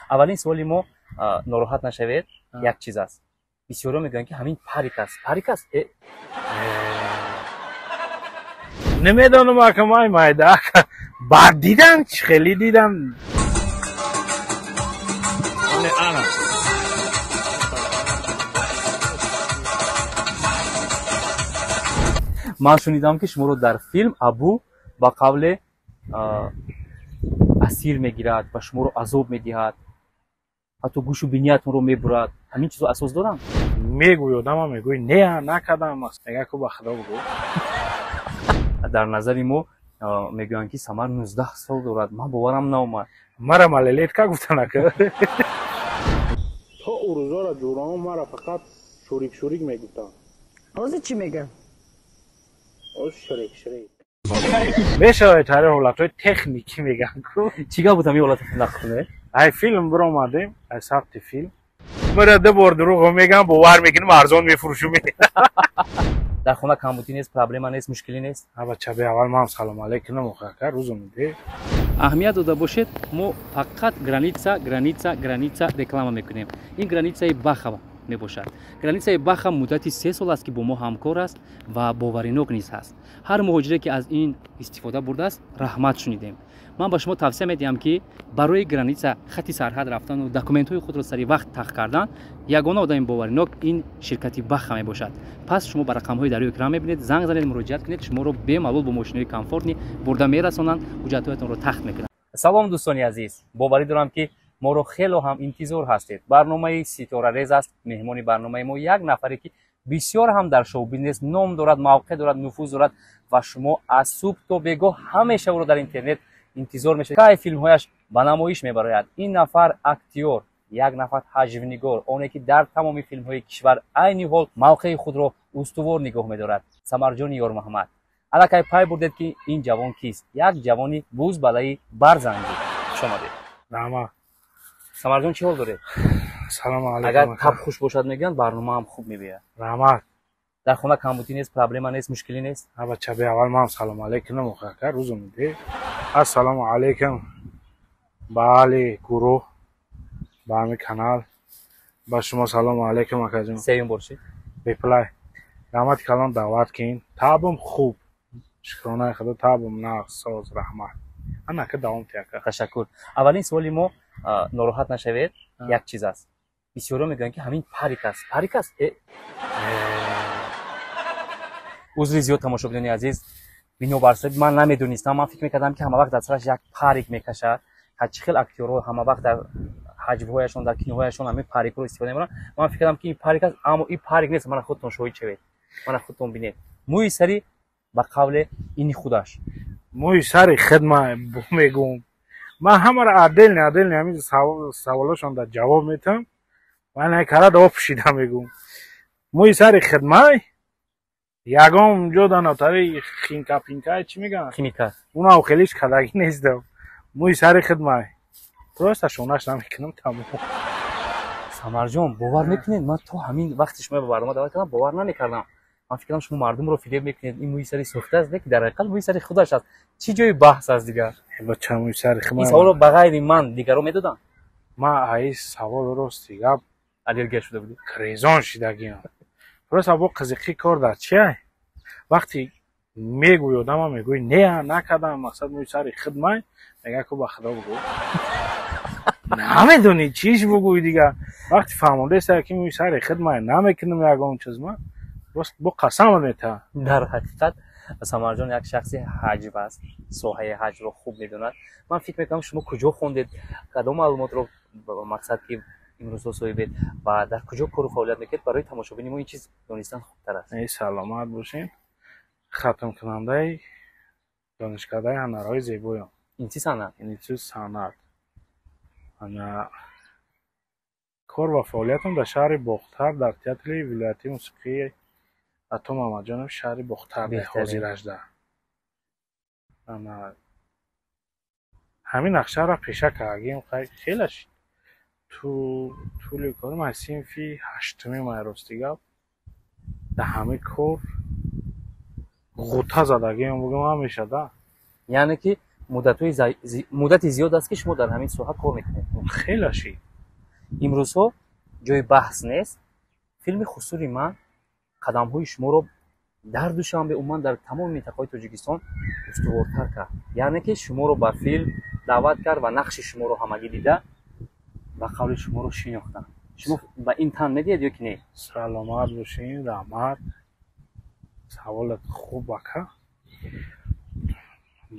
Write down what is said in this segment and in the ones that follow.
Аввалин суоли мо, нороҳат нашавед, як чиз аст. Бисёриҳо мегӯянд, ки ҳамин парик аст. Парик аст? Намедонам, ака, май майда ака. Баъд дидам, чӣ хеле дидам. Ана. Ман шунидам, ки шуморо дар филм Абу ба қавле асир мегирад ва шуморо азоб медиҳад, ҳатто гӯшу биниятонро мебурад. Ҳамин чизо асос доранд? Мегӯй, одама мегӯй, не, накардам. Мега ку, ба худо бугӯ. Дар назари мо мегӯянд, ки Самар 19 сол дорад. Ман боварам наомад. Мара малолетка гуфтан, ака. То ӯ рӯзора ҷӯраон мара фақат шурик, шурик мегуфтанд. Ҳозир чӣ мегӯям? Ҳозир шурик, шурик мешавад. Тари ҳолатҳои техникӣ мегӯянд ку. Чӣ гап буд ҳамин ҳолати нақл кунед? Ай филм биромадем, ай сабти филм. Мара ду бор дурӯғо мегӯям, бовар мекунем, арзон мефурӯшум. Дар хона камбудӣ нест, проблема нест, мушкилӣ нест? Бача, бе аввал ман салом алейкум, ака, рӯзум де. Аҳамият дода бошед, мо фақат граница, граница, граница реклама мекунем. Ин границаи Бахава мебошад. Границаи Баха муддати 3 сол аст, ки бо мо ҳамкор аст ва боваринок низ ҳаст. Ҳар муҳоҷире, ки аз ин истифода бурдааст, раҳмат шунидем. Ман ба шумо тавсия медиҳам, ки барои граница, хати сарҳад рафтану документҳои худро сари вақт тахт кардан, ягона одами боваринок ин ширкати Баха мебошад. Пас шумо ба рақамҳои дар рӯи экран мебинед, занг занед, муроҷиат кунед, шуморо бемалол бо мошинои комфортный бурда мерасонанд, ҳуҷҷатҳоятонро тахт мекунанд. Салом, дӯстони азиз! Боварӣ дорам, ки моро хело ҳам интизор ҳастед. Барномаи Ситорарез аст. Меҳмони барномаи мо як нафаре, ки бисёр ҳам дар шоу-бизнес ном дорад, мавқеъ дорад, нуфуз дорад ва шумо аз субҳ то бегоҳ ҳамеша ӯро дар интернет интизор мешавед, кай филмҳояш ба намоиш мебарояд. Ин нафар актёр, як нафар ҳаҷвнигор, оне ки дар тамоми филмҳои кишвар айни ҳол мавқеи худро устувор нигоҳ медорад, Самарҷони Ёрмуҳаммад. Аллакай пай бурдед, ки ин ҷавон кист. Як ҷавони бузбалаи барзангӣ. Хушомадед. Раҳмат. Самарҷон, чӣ ҳол доред? Салому Агар алейкум. таб хуш бошад, мегӯянд, барномаам хуб мебиёяд. Раҳмат. Дар хона камбудӣ нест, проблема нест, мушкилӣ нест? Бача, бе аввал ман салом алейкум, ака, рӯзум де. Ассалому алейкум ба аҳли гурӯҳ, ба ҳамин канал, ба шумо салому алейкум, акаҷон. Сеюм бор шид. Беплай, раҳмати калон, даъват кин. Табм хуб, шукронаи худо, табм нағз, соз, раҳмат. Ана, ака, давом ти, ака. Ташаккур. Аввалин суоли мо, нороҳат нашавед, як чиз аст. Бисёриҳо мегӯянд, ки ҳамин парик аст. Парик аст? Узри зиёд, тамошобинони азиз, бинобар сабаби ман намедонистам. Ман фикр мекардам, ки ҳамавақт дар сараш як парик мекашад. Чӣ хел актёрҳо ҳамавақт дар ҳаҷвҳояшон, дар киноҳояшон ҳамин парикро истифода мебаранд. Ман фикр кардам, ки ин парик аст, аммо ин парик нест. Мана, худтон шоҳид шавед, мана, худтон бинед, мӯи сари ба қавле ини худаш. Мӯи сари худ ман мегӯм. Ман ҳамаро отдельно, отдельно ҳамин саволошон дар ҷавоб метам. Ман кара об пӯшида мегӯм, мӯи сари хидмай ягон ҷо данотари хинка пинка чӣ мегӯянд? Химика. Унам хелиш кадагӣ нестам. Мӯи сари хидмай, просто шонаш намекунам, тамом. Самарҷон, бовар мекунед, ман то ҳамин вақти шумо ба барнома даъват кардам, бовар намекардам. Ман фикр кардам, шумо мардумро фиреб мекунед, ин мӯи сари сохта аст, лекин дар ҳақиқат мӯи сари худаш аст. Чӣ ҷои баҳс аст дигар? Бача, мӯи сари Ин саволро ба ғайри ман дигарро медоданд? Ман аи савол, рости гап, аллергия шуда будӣ? Крезон шидагиам. Просто бо қизиқӣ кор дар чия, вақте мегӯй, одама мегӯй, не, накардам, мақсад мӯи сари хидмай, мега ку, ба худо бугӯ. Намедонӣ чиш бугӯй дига. Вақти фаҳмондаеста, ки мӯи сари хидмай, намекунам ягон чиз, ма бо қасам мета. Дар ҳақиқат Самарҷон як шахси ҳаҷв аст, соҳаи ҳаҷвро хуб медонад. Ман фикр мекунам, шумо куҷо хондед, кадом маълумотро, мақсад ки имрӯзҳо соҳибед ва дар куҷо кору фаъолият мекунед? Барои тамошобини мо ин чиз донистан хубтар аст. Саломат бошед. Хатмкунандаи донишкадаи ҳунарҳои зебоям. Институт санъат. Институт санъат. Ана, кор ва фаъолиятам дар шаҳри Бохтар, дар театри вилоятии мусиқии Ато Мамаҷонов, шаҳри Бохтар, ҳозиражда. Ана, ҳамин нақшаро пеша кардагим, хеле шид. Ту тӯли корим, аз синфи ҳаштуми май, рости гап, дар ҳамин кор ғӯта задагиам, бугум ҳам мешада. Яъне ки Муддати зиёд аст, ки шумо дар ҳамин соҳа кор мекунед. Хеле шид. Имрӯзҳо ҷои баҳс нест, филми «Хусури ман» қадамҳои шуморо дар Душанбе, умуман дар тамоми минтақаҳои Тоҷикистон устувортар кард, яъне ки шуморо ба филм даъват кард ва нақши шуморо ҳамагӣ дида, ба қавли шуморо шинохтанд. Шумо ба ин тан медиҳед ё ки не? Саломат бошед, раҳмат, саволат хуб, ака.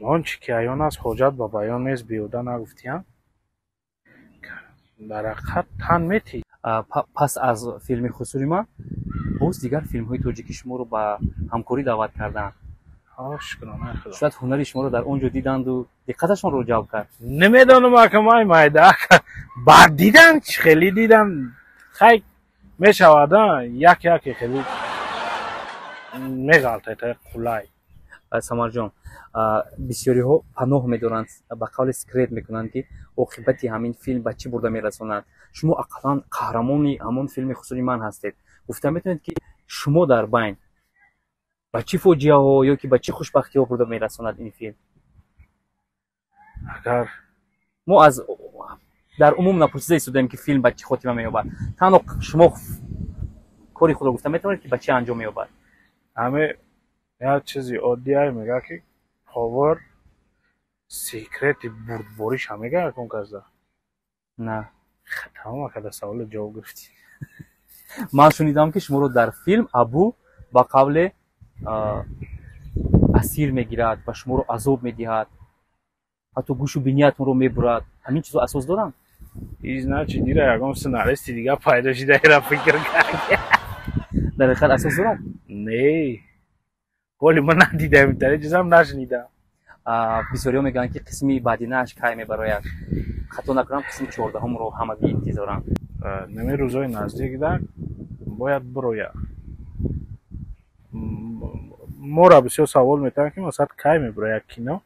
Он чи ки аён аст, ҳоҷат ба баён нест, беҳуда нагуфтиям. Дар ҳақиқат тан метӣ. Пас аз филми «Хусури ман» боз дигар филмҳои тоҷикӣ шуморо ба ҳамкорӣ даъват карданд. Шукрона Худо. Шояд ҳунари шуморо дар он ҷо диданду диққаташонро ҷалб кард. Намедонам, ака, май майда, ака. Баъд дидан, чӣ хеле дидан, хай, мешавад, як яке хеле меғалтад қулай. Самарҷон, бисёриҳо паноҳ медоранд, ба қавли секрет мекунанд, ки оқибати ҳамин филм ба чӣ бурда мерасонад. Шумо ақаллан қаҳрамони ҳамон филми «Хусури ман» ҳастед. Гуфта метавонед, ки шумо дар байн ба чӣ фоҷиаҳо ё ки ба чӣ хушбахтиҳо бурда мерасонад ин филм? Агар Мо аз дар умум напурсида истодаем, ки филм ба чӣ хотима меёбад. Танҳо шумо кори худро гуфта метавонед, ки ба чӣ анҷом меёбад. Ҳаме як чизи оддие мега, ки повар секрети бурдбориша мега якон казда? На. Тамом, акада, саволе ҷавоб гирифтӣ. Ман шунидам, ки шуморо дар филм Абу ба қавле асир мегирад ва шуморо азоб медиҳад, ҳатто гӯшу биниятонро мебурад. Ҳамин чизо асос доранд? Значит, дира ягон сценаристи дига пайдо шидаира фикр кард. Дар ҳақиқат асос дорад? Не, ҳоли ман надидаем, тари чизам нашунидам. Бисёриҳо мегӯянд, ки қисми баъдинааш кай мебарояд. Хато накунам, қисми 14-умро ҳамагӣ интизоранд. Нами рӯзҳои наздикда бояд бирояд. Моро бисёр савол метаванд, ки масалан, кай мебирояд кино.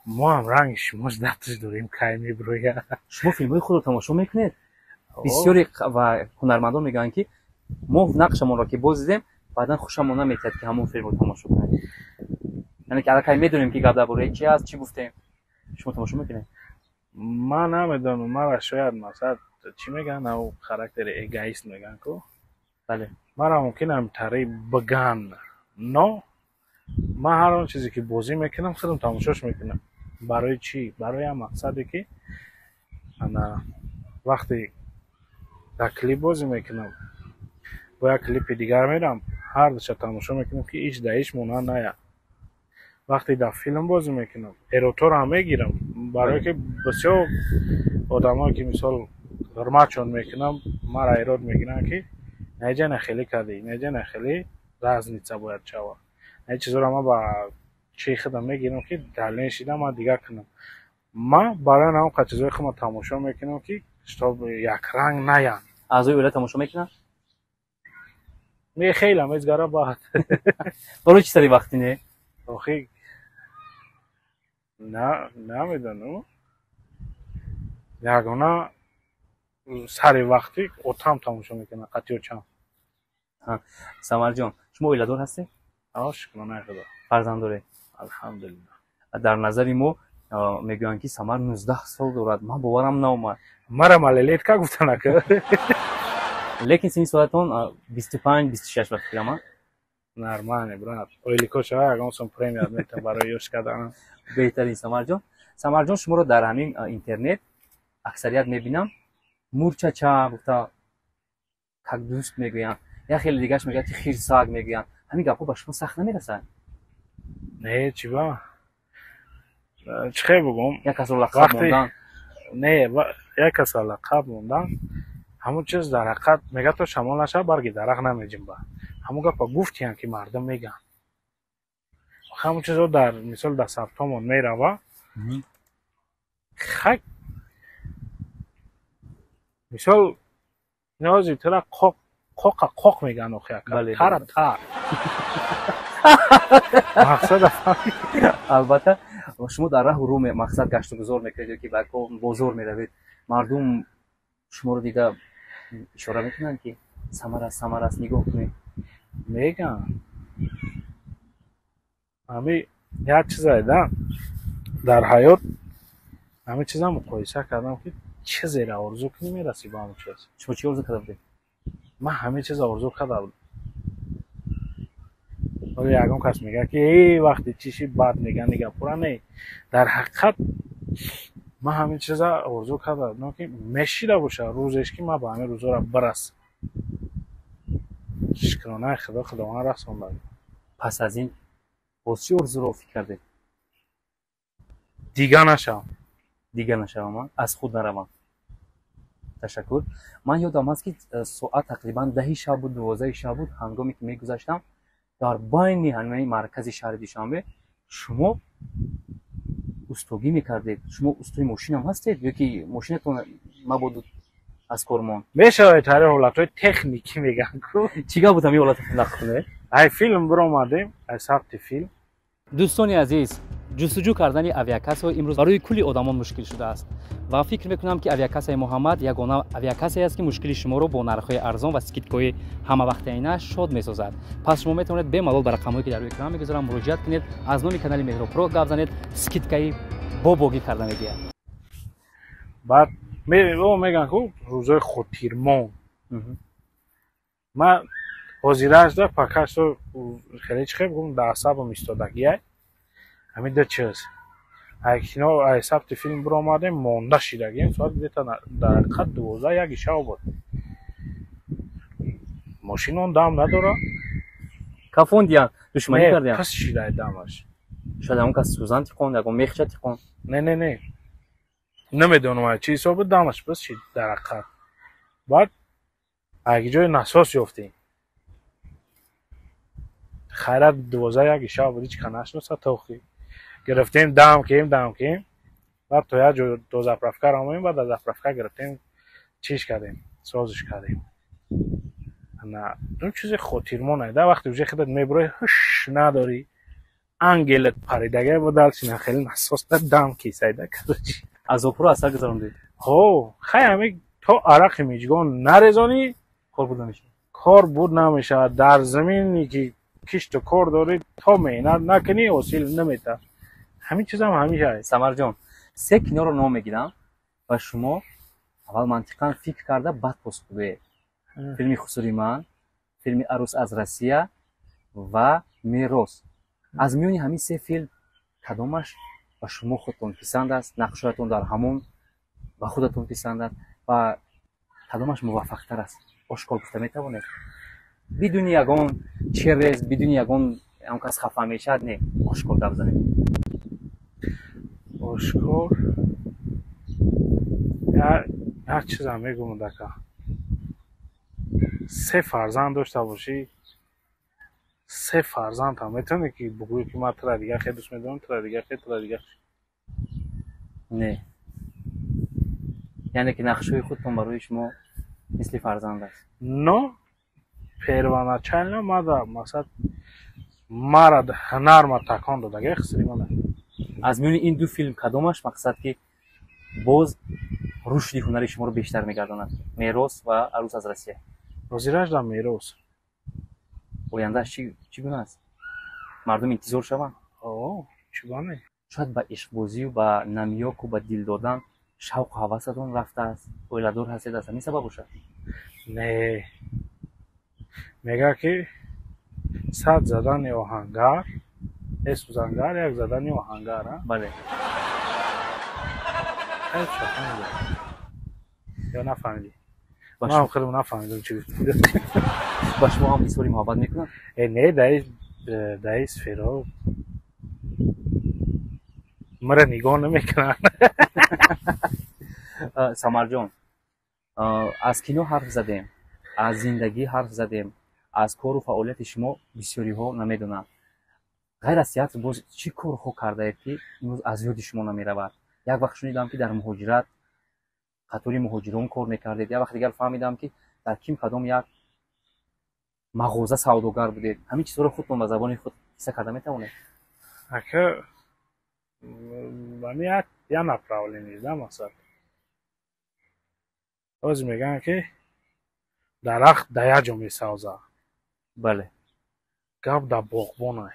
Мо ҳам ранги шумо датш дорем, кай мебирояд. Шумо филмҳои худро тамошо мекунед? Бисёре ва ҳунармандон мегӯянд, ки мо нақшамонро ки боз дидем, баъдан хушамон наметиҳад, ки ҳамон филмро тамошо кунем, яъне ки аллакай медонем, ки гап дар бораи чи аст, чӣ гуфтем. Шумо тамошо мекунед? Ман намедонам, мара шояд, масалан, чӣ мегӯянд, ав характери эгоист мегӯянд ку. Бале. Мара мумкин ҳамтари биган, но ман ҳар он чизе ки бозӣ мекунам, худам тамошош мекунам. Барои чӣ? Барои ҳам мақсаде, ки ана вақте дар клип бозӣ мекунам, бо як клипи дигар мерам, ҳардуша тамошо мекунам, ки иш да иш монанд ная. Вақте дар филм бозӣ мекунам, эродҳоро мегирам, барое ки бисёр одамое ки, мисол, ҳурматшон мекунам, мара эрод мегиранд, ки наиҷа нахелӣ кардӣ, наиҷа нахелӣ, разница бояд шавад. Ин чизҳоро ман ба чии худам мегирам, ки далел шида ман дигар кунам. Ман барои ҳамон чизҳои худам тамошо мекунам, ки чтоб якранг наянд. Аъзои оила тамошо мекунанд? Не, хеле мезгара баъд. Барои чӣ сари вақти не? Охи, намедонам, ягона сари вақти отам тамошо мекунад, қатиёчам. Самарҷон, шумо оиладор ҳастед? Шукронаи Худо. Фарзанд доред? Алҳамдулилла. Дар назари мо мегӯянд, ки Самар 19 сол дорад. Ман боварам наомад. Мара малолетка гуфтанака. Лекин синни солатон 25, 26, ба фикрам. Нормально, брат, ойлико шава, ягон сум премия метам барои ёш кардан. Беҳтарин, Самарҷон. Самарҷон, шуморо дар ҳамин интернет аксарият мебинам, мурчача гуфта, как дӯст мегӯянд, як хеле дигараш мегӯяд, ки хирсак мегӯянд. Ҳамин гапҳо ба шумо сахт намерасад? Не, чӣ ба, чӣ хел бигӯм? Як касро лақаб мондан. Не, як касро лақаб мондан, ҳамон чиз дар ҳақиқат мега, то шамол нашава, барги дарахт намеҷунба. Ҳамон гапа гуфтиян, ки мардум мегӯянд. Ҳамон чизо дар, мисол, дар сабтомон мерава. Хай, мисол, нози тура қоқ қоқа қоқ мегӯянд, охи, ака, тара тар мақсада. Албатта, шумо дар раҳу рӯ, мақсад, гаштугузор мекунед ё ки ба бозор меравед, мардум шуморо дида ишора мекунанд, ки Самар аст, Самар аст, нигоҳ кунед? Мегӯянд. Ҳами як чизае да, Дар ҳаёт ҳамин чиза муқоиса кардам, ки чизеро орзу кунӣ, мерасӣ ба ҳамон чиз. Шумо чӣ орзу карда будед? Ман ҳамин чиза орзу карда будам. Ҳоло ягон кас мегӯяд, ки э, вақте чиши бад мегӯянд, гапура не. Дар ҳақиқат ман ҳамин чиза орзу карда будам, ки мешида бошад рӯзеш, ки ман ба ҳамин рӯзора бирасам. Шукронаи Худо, Худованд расонда. Пас аз ин боз чӣ орзуро фикр кардед? Дига нашавам. Дига нашавам, аз худ наравам. Ташаккур. Ман ёдам аст, ки соат тақрибан 10-и шаб буд, 12-и шаб буд, ҳангоме ки мегузаштам дар байни ҳамаи маркази шаҳри Душанбе, шумо устогӣ мекардед. Шумо устои мошинам ҳастед ё ки мошинатон мабодо аз кор монд? Мешавад, тари ҳолатҳои техникӣ мегӯянд ку. Чӣ гап буд ҳамин ҳолат, нақл кунед? Ай филм биромадем, ай сабти филм. Дӯстони азиз, ҷустуҷӯ кардани авиакассаҳо имрӯз барои кулли одамон мушкил шудааст ва фикр мекунам, ки авиакассаи Муҳаммад ягона авиакассае аст, ки мушкили шуморо бо нархҳои арзон ва скидкаҳои ҳамавақтаина шод месозад. Пас шумо метавонед бемалол ба рақамҳое, ки дар рӯи экран мегузорам, муроҷиат кунед, аз номи канали Меҳробпро гап занед, скидкаи бобогӣ карда медиҳад. Баъд мегӯянд ку, рӯзои хотирмон. Ман ҳозирашда пока что хеле чӣ хел бигӯм, дар асабам истодагиай ҳамин ду чиз. Ай кино, ай сабти филм биромадем, монда шидагием. Соат где-то дар ҳақиқат 12, 1-и шаб буд. Мошин он дам надора. Кафондиян, душманӣ кардиян? Пас шидай дамаш. Шояд ягон кас сӯзан тиқонд, ягон мехча тиқонд. Не, не, не, намедонам ай чӣ ҳисоб буд, дамаш пас шид дар ҳақиқат. Баъд як ҷои насос ёфтем. Хайрат, 12, 1-и шаб буд, ҳеҷ ка нашиноса. Тохи гирифтем, дам кем, дам кем, баъд то як ҷо, то заправка ромем. Баъд аз заправка гирифтем, чиш кардем, созиш кардем. На, он чизи хотирмон да, вақте уже худат мебурои, ҳуш надорӣ, ангелат паридага бо далчина хеле насос да дам кисайда, короче. Азобҳоро аз сар гузарондед. Ҳо, хай, ҳами то арақи миҷгон нарезонӣ, кор буд намешавад. Кор буд намешавад. Дар замине ки кишту кор дорӣ, то меҳнат накунӣ, ҳосил наметавад. Ҳамин чизам ҳамиша. Самарҷон, се киноро ном мегирам ва шумо аввал мантиқан фикр карда, баъд посух гӯед. Филми «Хусури ман», филми «Арӯс аз Россия» ва «Мерос». Аз миёни ҳамин се филм кадомаш ба шумо худтон писанд аст, нақшҳоятон дар ҳамон ба худатон писанд аст ва кадомаш муваффақтар аст? Ошкор гуфта метавонед, бидуни ягон через, бидуни ягон он кас хафа мешавад, не, ошкор гап занед. Ошкор як чизам мегӯм, дака: се фарзанд дошта бошӣ, се фарзанд ҳам метавонӣ, ки бугӯӣ, ки ман тура дигар хел дӯст медорам, тура дигар хел, тура дигар. Не, яъне ки нақшҳои худтон барои шумо мисли фарзанд аст. Но первоначально мада мақсад мара ҳунар ма такон додага хисри мана. Аз миёни ин ду филм кадомаш, мақсад, ки боз рушди ҳунари шуморо бештар мегардонад? «Мерос» ва «Арӯс аз Россия». Ҳозираш дар «Мерос». Ояндааш чӣ гуна аст? Мардум интизор шаванд? Чӣ бане. Шояд ба ишқбозию ба намёку ба дил додан шавқу ҳавасатон рафтааст, оиладор ҳастед, аз ҳамин сабаб бошад? Не, мегӯяд, ки 100 задани оҳангар э сӯзангар, як задани оҳангар. Бале. Ё нафаҳмидӣ? Ман худам нафаҳмидам, чӣ гуфтӣ. Ба шумо ҳам изҳори муҳаббат мекунанд? Э, не, даи сферао мара нигоҳ намекунанд. Самарҷон, аз кино ҳарф задем, аз зиндагӣ ҳарф задем, аз кору фаъолияти шумо бисёриҳо намедонанд. Ғайр аз театр боз чӣ корҳо кардаед, ки имрӯз аз ёди шумо намеравад? Як вақт шунидам, ки дар муҳоҷират қатори муҳоҷирон кор мекардед, як вақт дигар фаҳмидам, ки дар ким кадом як мағоза савдогар будед. Ҳамин чизҳоро худтон ба забони худ қисса карда метавонед? Ака, ами як направление да, мақсад, ҳозир мегӯянд, ки дарахт да як ҷо месавзад. Гап дар боғбонай.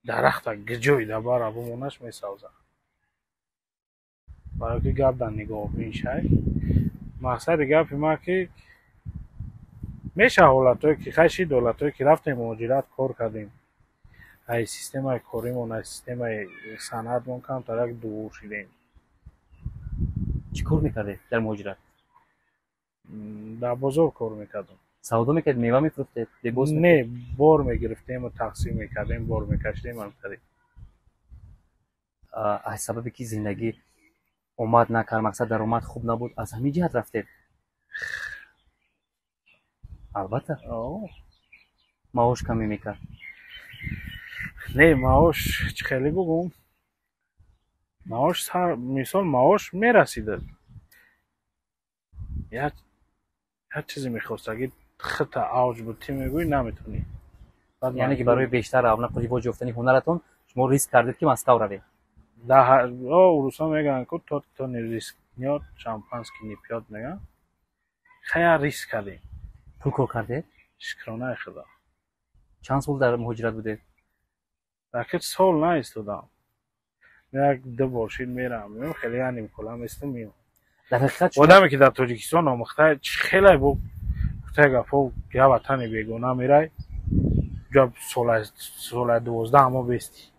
Дарахта гиҷои да бара бумонаш, месавзад. Барои ки гап дар нигоҳбиншай. Мақсади гапи ман ки мешавад ҳолатҳое ки хай шид, ҳолатҳое ки рафтем муҳоҷират, кор кардем, ай системаи коримон, ай системаи санъатмон камтарак дур шидем. Чӣ кор мекардед дар муҳоҷират? Дар бозор кор мекардам. Савдо мекардед, мева мефурӯхтед, либос? Не, бор мегирифтему тақсим мекардем, бор мекашидем, ҳамтари. Аз сабабе ки зиндагӣ омад накард, мақсад, даромад хуб набуд, аз ҳамин ҷиҳат рафтед, албатта? Маош камӣ мекард? Не, маош чӣ хеле бугум, маош, мисол, маош мерасида, як чизе мехостагӣ хита авҷ буд, ти мегӯӣ, наметавонӣ. Яъне ки барои бештар равнақу ривоҷ ёфтани ҳунаратон шумо риск кардед, ки Москав равед? Русо мегӯянд ку: «Тот, кто не рискнёт, шампанский не пьёт», мегӯянд. Хая, риск кардем. Пул кор кардед? Шукронаи Худо. Чанд сол дар муҳоҷират будед? Ракет сол наистодам, як ду бор шид мерам, хеле я нимкола местум, меом. Дар ҳақиқат Одаме ки дар Тоҷикистон омӯхта, чӣ хеле бо гуфтаи гапҳо я ватани бегона мерай, ҷа сола 12 ҳамо бести.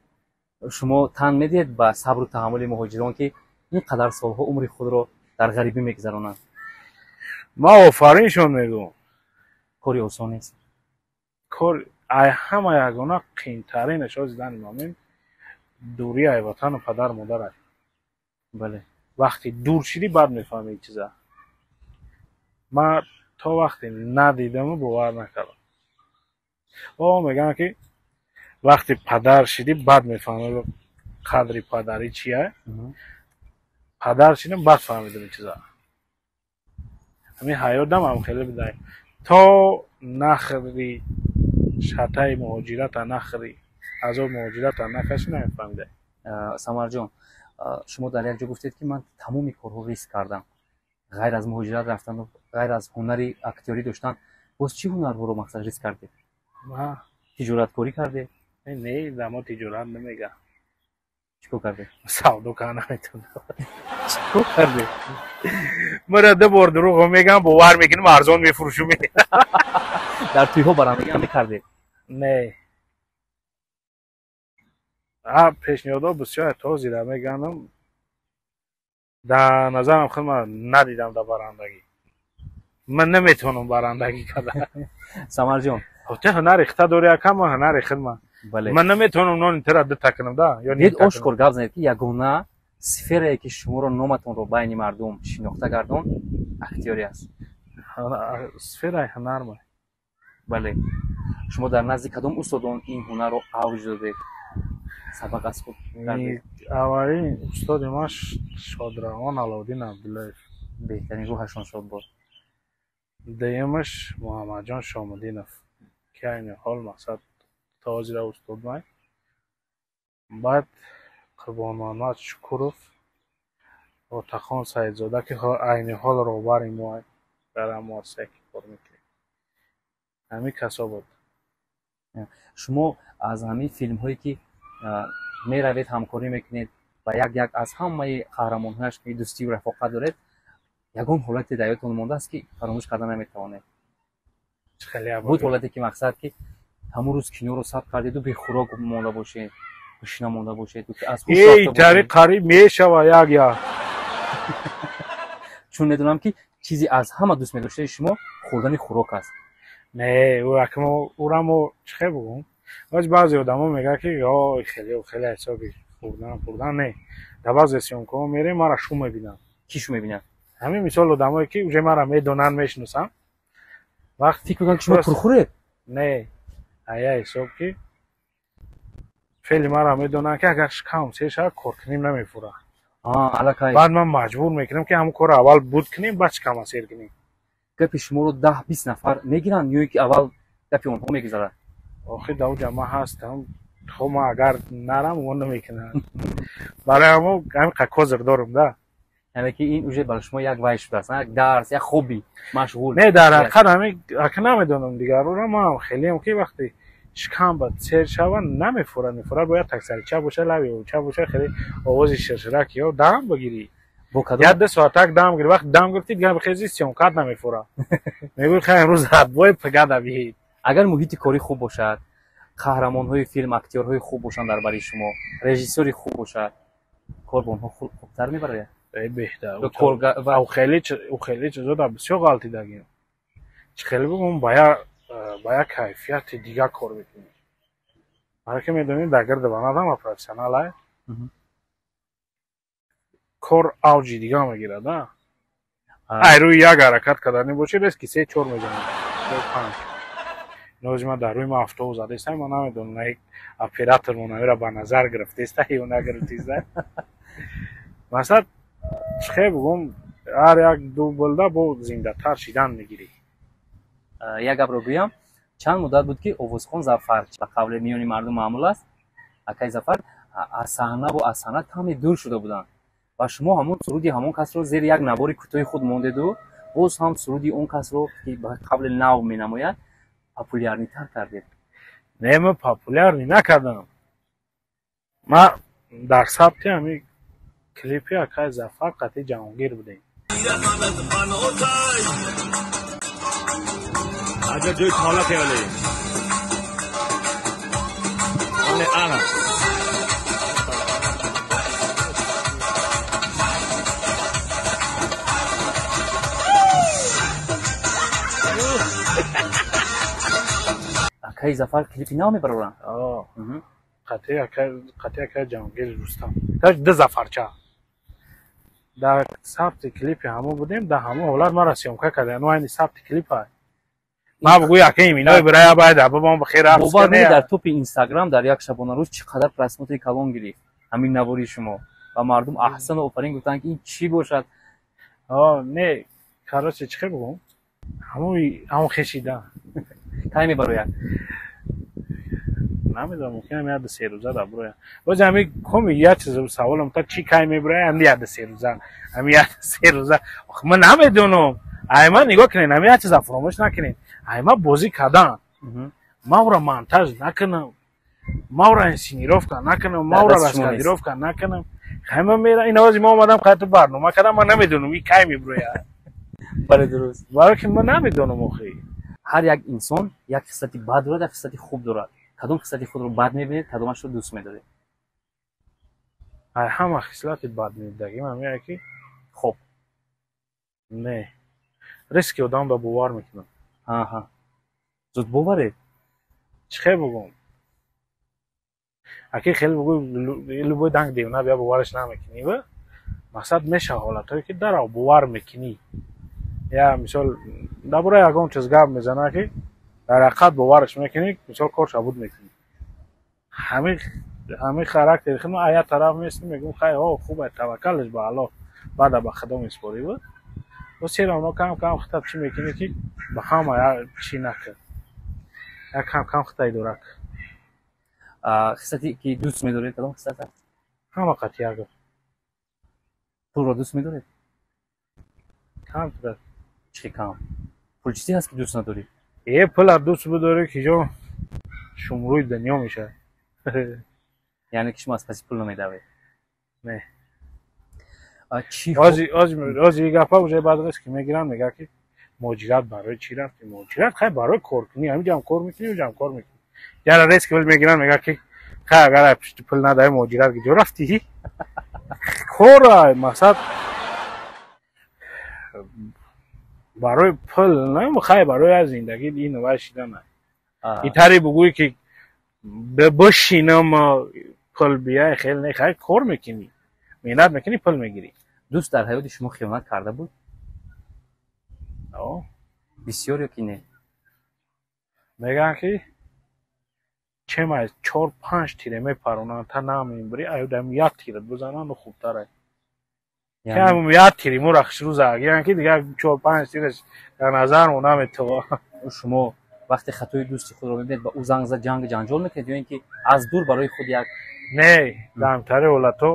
Шумо тан медиҳед ба сабру таҳаммули муҳоҷирон, ки ин қадар солҳо умри худро дар ғарибӣ мегузаронанд? Ман офариншон мегӯм. Кори осон нест. Кор ай ҳама ягона қиинтаринаш ози дани момин дурӣ ай ватану падару модарай. Вақте дур шидӣ, баъд мефаҳмӣ чиза. Ман то вақте надидаму бовар накардам. О, мегӯям ки вақте падар шидӣ, баъд мефаҳмӣ қадри падарӣ чия. Падар шидам, баъд фаҳмидам ин чиза. Ҳамин ҳаётам ҳам хеле бидай, то нахри шатаи муҳоҷирата, нахри азоби муҳоҷирата накашӣ, намефаҳмидай. Самарҷон, шумо дар як ҷо гуфтед, ки ман тамоми корҳо риск кардам, ғайр аз муҳоҷират рафтану ғайр аз ҳунари актёрӣ доштан, боз чӣ ҳунарҳоро, мақсад, риск кардед? Тиҷораткорӣ кардед? Не, дамо тиҷорат намегам. Чӣ кор кардед? Савдо карда наметавонам. Чӣ кор кардед? Мара ду бор дурӯғо мегам, бовар мекунам, арзон мефурӯшум. Дар тӯйҳо барандагӣ ҳам мекардед? Не, пешниҳодҳо бисёр то зира меганам, дар назарам худ ман надидам дар барандагӣ. Ман наметавонам барандагӣ карда. Самарҷон. Ту ҳунари хита дори, ака, ман ҳунари худман. Ман наметавонам нони тура дута кунам да ё Дид, ошкор гап занед, ки ягона сферае, ки шуморо, номатонро байни мардум шинохта гардон, актёрӣ аст. Сфераи ҳунарма. Бале, шумо дар назди кадом устодон ин ҳунарро авҷ додед, сабақ аз худ кардед? Аввалин устоди ман шодравон Аловдин Абдуллаев. Беҳтарин, рӯҳашон шод бод. Дуюмаш Муҳаммадҷон Шомуддинов, ки айни ҳол, мақсад, то ҳозира устод май. Баъд Қурбонмуҳаммад Шукуров, Отахон Саидзода, ки айни ҳол роҳбари мо дар муассисае ки кор мекунем. Ҳамин касо буд. Шумо аз ҳамин филмҳое ки меравед, ҳамкорӣ мекунед ва як як аз ҳамаи қаҳрамонҳояш ки дӯстию рафоқат доред, ягон ҳолате дар ёдтон мондааст, ки фаромӯш карда наметавонед? Буд ҳолате, ки, мақсад, ки ҳамон рӯз киноро сабт кардеду бехӯрок монда бошед, гушна монда бошед? Эй, тари қариб мешава як як. Чун медонам, ки чизе аз ҳама дӯст медоштаи шумо хӯрдани хӯрок аст. Не, ура мо чӣ хел бугум, боз баъзе одамо мегӯяд, ки ой, хеле хеле ҳисоби хӯрдан хӯрдан. Не, дар баъзе съёмкаҳо мерем, мара шу мебинанд. Кӣ шу мебинад? Ҳамин мисол одамое, ки уже мара медонанд, мешиносанд. Вақт фикр мекунанд, ки шумо пурхӯред? Не, ая ҳисоб ки феъли мара медонанд, ки агар шикам сер шавад, кор кунем намефурад. Баъд ман маҷбур мекунам, ки ҳамон корро аввал буд кунем, баъд шикама сер кунем. Гапи шуморо 10-20 нафар мегиранд ё ки аввал гапи онҳо мегузарад? Охир дар уҷа ман ҳастам, хо ман агар нарам, он намекунанд. Барои ҳамо ҳамин қа козир дорам да. Яъне ки ин уже барои шумо як вай шудааст, як дарс, як хобби, машғул. Не, дар ҳақиқат ҳамин ака намедонам дигарора, ман хелеам ки вақте Шикам ба сер шава намефурад, мефурад бояд таксарича боша, лаби овча боша, хеле овози ширширак ё дам бигирӣ. Як ду соатак дам гирӣ, вақт дам гирифтӣ дигар бихези съёмкат намефурад. Мегӯӣ хай имрӯз отбой пага давиҳед. Агар муҳити корӣ хуб бошад, қаҳрамонҳои филм, актёрҳои хуб бошанд дар бари шумо, режиссёри хуб бошад, кор бо онҳо хубтар мебарояд? Беҳтар. Ӯ хеле чизо дар бисёр ғалтидагим. Чӣ хеле бигӯм, ба як кайфияти дигар кор мекунӣ. Барои ки медонӣ дар гирди банад ҳама профессионал ай. Кор авҷи дигар мегирад, а? Ай рӯи як ҳаракат карданӣ бошӣ, резки 3-4 мезанӣ, 5. Нози ман дар рӯи ман автобус задеста, ман намедонам, на оператор монавира ба назар гирифтеста ё нагирифтеста. Масалан, чӣ хел бигӯм, ҳар як дублда бо зиндатар шидан мегирӣ. Як гапро гӯям, чанд муддат буд, ки овозхон Зафар, ба қавли миёни мардум маъмул аст, акай Зафар аз саҳнаву аз санъат каме дур шуда буданд ва шумо ҳамон суруди ҳамон касро зери як навори кӯтоҳи худ мондеду боз ҳам суруди он касро, ки ба қавли нав менамояд, популярнитар кардед. Не, ман популярни накардам. Ман дар сабти ҳамин клипи акай Зафар қатъи Ҷаҳонгир будем. عجب جای کالا خیاله آنه آنه акай Зафар клипи нав мебароранд? Қатъи акай Ҷаҳонгир Рустам. Ду Зафарча. Дар сабти клипи ҳамон будем, дар ҳамон ҳолат маро съёмка карданд. Ну айни сабти клипа. Ма бугӯй акаи минои бирая байда бабам бахер рафт. Бовар не, дар топи Инстаграм дар як шабонарӯз чӣ қадар просмотри калон гирифт ҳамин навори шумо ва мардум аҳсану офарин гуфтанд, ки ин чӣ бошад. Не, короче, чӣ хел бугӯм, ҳамон хешида. Кай мебарояд? Намедонам, мумкин як ду се рӯза дар бирояд. Боз ҳамин коми як чиз саволам та чӣ кай мебирояд, ҳамин як ду се рӯза, ҳамин як ду се рӯза. Ох, ман намедонам. Ай ман нигоҳ кунед, ҳамин як чиза фаромӯш накунед. Ай ман бозӣ кардан, ман ӯро монтаж накунам, ман ӯро инсценировка накунам, ман ӯро раскадировка накунам. Хай ман мера ин овози ма омадам қайти барнома кардам, ман намедонам ин кай мебирояд. Бале, дуруст. Барои ки ман намедонам охи. Ҳар як инсон як хислати бад дорад, як хислати хуб дорад. Кадом хислати худро бад мебинед, кадомашро дӯст медоред? Ай ҳама хислати бад медидагим ҳамин ки хоб. Не. Риски одамро бовар мекунам. Аҳа. Зуд боваред? Чӣ хел бигӯм? Аки хеле бигӯй, любой данг девона бия бовараш намекунӣ ва мақсад мешава ҳолатҳое ки дарав бовар мекунӣ. Я мисол дар бораи ягон чиз гап мезана ки дар ҳақиқат бовараш мекунӣ, мисол корша буд мекунӣ. Ҳамин характери худ ман як тараф местам, мегӯм хай о хуб ай таваккалаш ба Аллоҳ, баъда ба Худо месупорӣ ва бо сера оно кам кам хитаб чӣ мекунӣ ки ба ҳама як чӣ накун, як кам кам хитай дорак. Хислате ки дӯст медоред кадом хислат аст? Ҳама қатъи як. Пулро дӯст медоред? Кам пул. Чӣ кам? Пул чизе ҳаст ки дӯст надорӣ? Е, пула дӯст бидорӣ ки ҷо шумрӯи дунё мешавад. Яъне ки шумо аз паси пул намедавед? Не. Чӣ? Ози гапа уже баъд аст ки мегирам, мегӯяд ки муҳоҷират барои чӣ рафтӣ? Муҳоҷират хай барои кор кунӣ, ҳаминҷо ҳам кор мекунӣ, онҷо ҳам кор мекунӣ. Яра рез ки мегирам, мегӯяд ки хай агар ай пушти пул надаи муҳоҷират куҷо рафтӣ? Кора мақсад барои пул на, хай барои аз зиндагӣ ин вай шидан. Итаре бугӯӣ ки бишинам пул биёй, хеле не, хай кор мекунӣ, меҳнат мекунӣ, пул мегирӣ. Дӯст дар ҳаёти шумо хиёнат карда буд? О. Бисёр ё ки не? Мегӯянд ки чем аз 4-5 тире мепаронанд та намембирӣ, аю дам як тират бизананд хубтар ай. Кам як тири мура хушрӯ загиранд ки дигар 4-5 тираш дар назар мо наметова. Шумо вақте хатои дӯсти худро мебинед, ба ӯ занг зад ҷанг ҷанҷол мекунед ё ин ки аз дур барои худ як Не, дамтари ҳолатҳо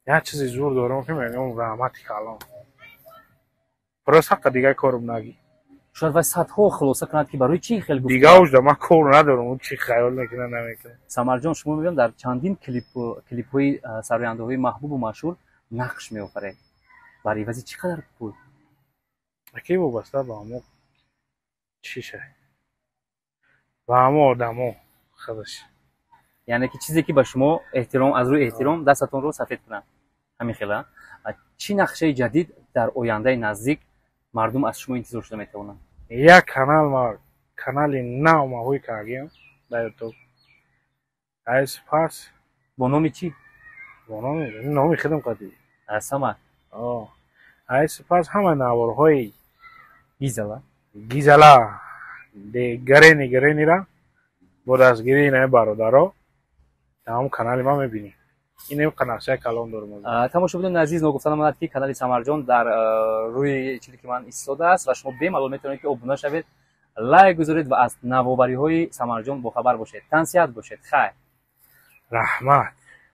як чизи зур дорам ки мегӯям раҳмати калон. Просто ҳаққа дигар корум нагӣ. Шояд вай садҳо хулоса кунад, ки барои чӣ хел гуфт. Дига ужда ман кор надорам, ӯ чӣ хаёл мекунад, намекунад. Самарҷон, шумо мебинам, дар чандин клипҳои сарояндаҳои маҳбубу машҳур нақш меофаред. Бар ивази чӣ қадар пул? Аки, вобаста ба ҳамо чиша, ба ҳамо одамо худаш. Яъне ки чизе, ки ба шумо эҳтиром, аз рӯи эҳтиром дастатонро сафед кунанд, ҳамин хела. Чӣ нақшаи ҷадид дар ояндаи наздик мардум аз шумо интизор шуда метавонанд? Як канал, ма канали нав маҳои кардем дар Ютуб, ай сипас. Бо номи чӣ? Бо номи худам қадӣ. Самар. Ай сипас ҳама наворҳои гизала. Гизала гарени гаренира бо дастгирии инаи бародаро дар ҳамон канали ман мебинӣ. Ин нақшаи калон дорам. Тамошобинони азиз, ногуфта намонад, ки канали Самарҷон дар рӯи чизе ки ман истодааст ва шумо бемалол метавонед, ки обуна шавед, лайк гузоред ва аз навовариҳои Самарҷон бохабар бошед. Тансиҳат бошед, хайр. Раҳмат.